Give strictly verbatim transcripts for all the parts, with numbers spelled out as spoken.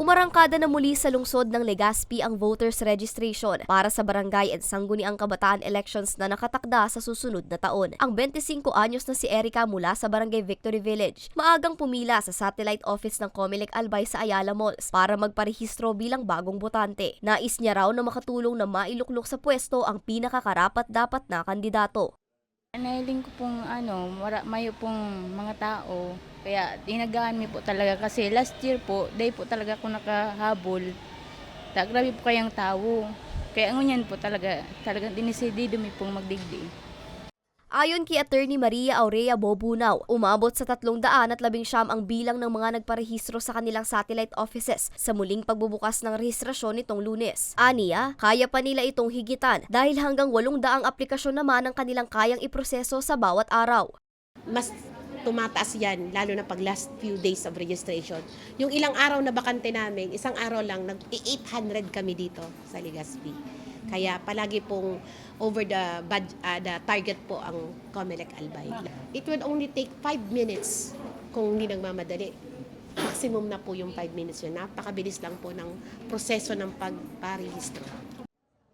Umarangkada na muli sa lungsod ng Legazpi ang voters registration para sa barangay and sangguniang kabataan elections na nakatakda sa susunod na taon. Ang twenty-five anyos na si Erica mula sa Barangay Victory Village, maagang pumila sa satellite office ng Comelec Albay sa Ayala Malls para magparehistro bilang bagong botante. Nais niya raw na makatulong na mailuklok sa pwesto ang pinakakarapat-dapat na kandidato. Nahiling ko pong ano, mara, mayo pong mga tao. Kaya inagaan mi po talaga kasi last year po, dai po talaga ako nakahabol. Ta, grabe po kayang tawo. Kaya ngunyan po talaga, talagang dinisidido mi pong magdigdi. Ayon ki Attorney Maria Aurea Bobunaw, umabot sa tatlong daan at labing siyam ang bilang ng mga nagparehistro sa kanilang satellite offices sa muling pagbubukas ng rehistrasyon nitong Lunes. Aniya, kaya pa nila itong higitan dahil hanggang walong daang aplikasyon naman ang kanilang kayang iproseso sa bawat araw. Mas tumataas yan, lalo na pag last few days of registration. Yung ilang araw na bakante namin, isang araw lang, nag-eight hundred kami dito sa Legazpi. Kaya palagi pong over the budget, uh, the target po ang Comelec Albay. It would only take five minutes kung hindi nagmamadali. Maximum na po yung five minutes yun. Napakabilis lang po ng proseso ng pagparehistro.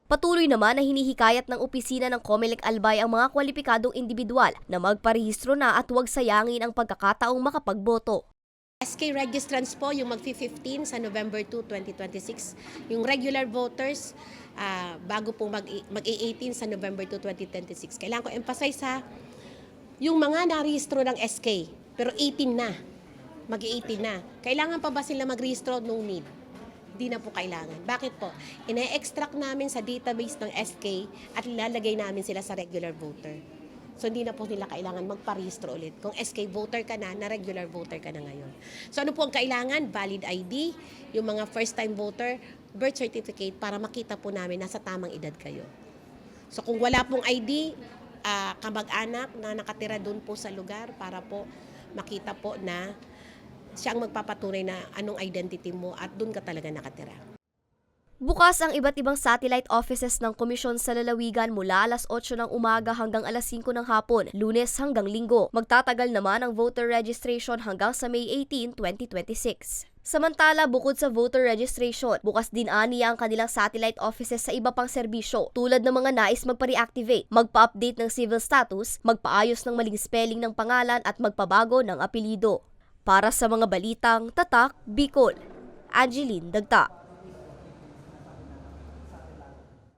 Patuloy naman na hinihikayat ng opisina ng Comelec Albay ang mga kwalipikadong indibidwal na magparehistro na at huwag sayangin ang pagkakataong makapagboto. S K registrants po yung magfi-fifteen sa November two, twenty twenty-six. Yung regular voters, uh, bago po mag-, mag-eighteen sa November two, twenty twenty-six. Kailangan ko emphasize ha, yung mga narehistro ng S K, pero eighteen na, mag-eighteen na. Kailangan pa ba sila magrehistro? No need. Di na po kailangan. Bakit po? Ine-extract namin sa database ng S K at ilalagay namin sila sa regular voter. So, hindi na po nila kailangan magparehistro ulit. Kung S K voter ka na, na regular voter ka na ngayon. So, ano po ang kailangan? Valid I D, yung mga first-time voter, birth certificate para makita po namin nasa tamang edad kayo. So, kung wala pong I D, uh, kamag-anak na nakatira doon po sa lugar para po makita po na siya ang magpapatunay na anong identity mo at doon ka talaga nakatira. Bukas ang iba't ibang satellite offices ng komisyon sa lalawigan mula alas otso ng umaga hanggang alas singko ng hapon, Lunes hanggang Linggo. Magtatagal naman ang voter registration hanggang sa May eighteen, twenty twenty-six. Samantala, bukod sa voter registration, bukas din aniya ang kanilang satellite offices sa iba pang serbisyo, tulad ng mga nais magpa-reactivate, magpa-update ng civil status, magpaayos ng maling spelling ng pangalan at magpabago ng apelyido. Para sa mga balitang Tatak Bicol, Angeline Dagta.